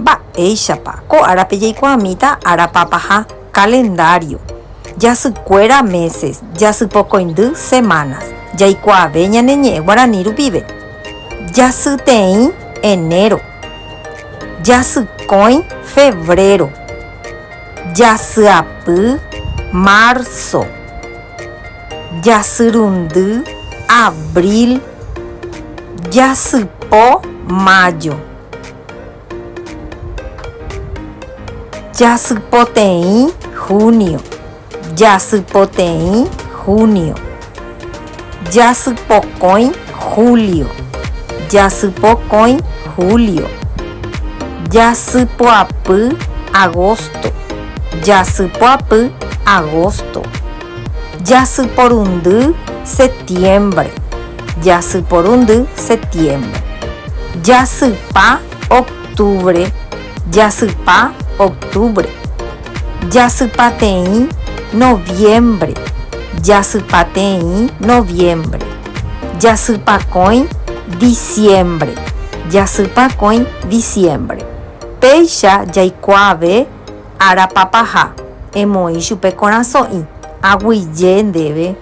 Mba'éichapa ko árape jaikuaamíta ára papaha, calendario, jasykuéra meses, jasypokõindy semanas, jaikuaave ñane ñe'ẽ guarani rupive. Jasyteĩ enero, jasykõi febrero, jasyapy marzo, jasyrundy abril, jasypo mayo. Jasypoteĩ junio, jasypoteĩ junio, jasypokõi julio, jasypokõi julio, jasypoapy agosto, jasypoapy agosto, jasyporundy septiembre, jasyporundy septiembre, jasypa octubre, jasypa octubre, jasypateĩ noviembre, jasypateĩ noviembre, jasypakõi diciembre, jasypakõi diciembre. Péicha jaikuaave ára papaha, emoĩ chupe korasõ'i, aguyje ndéve.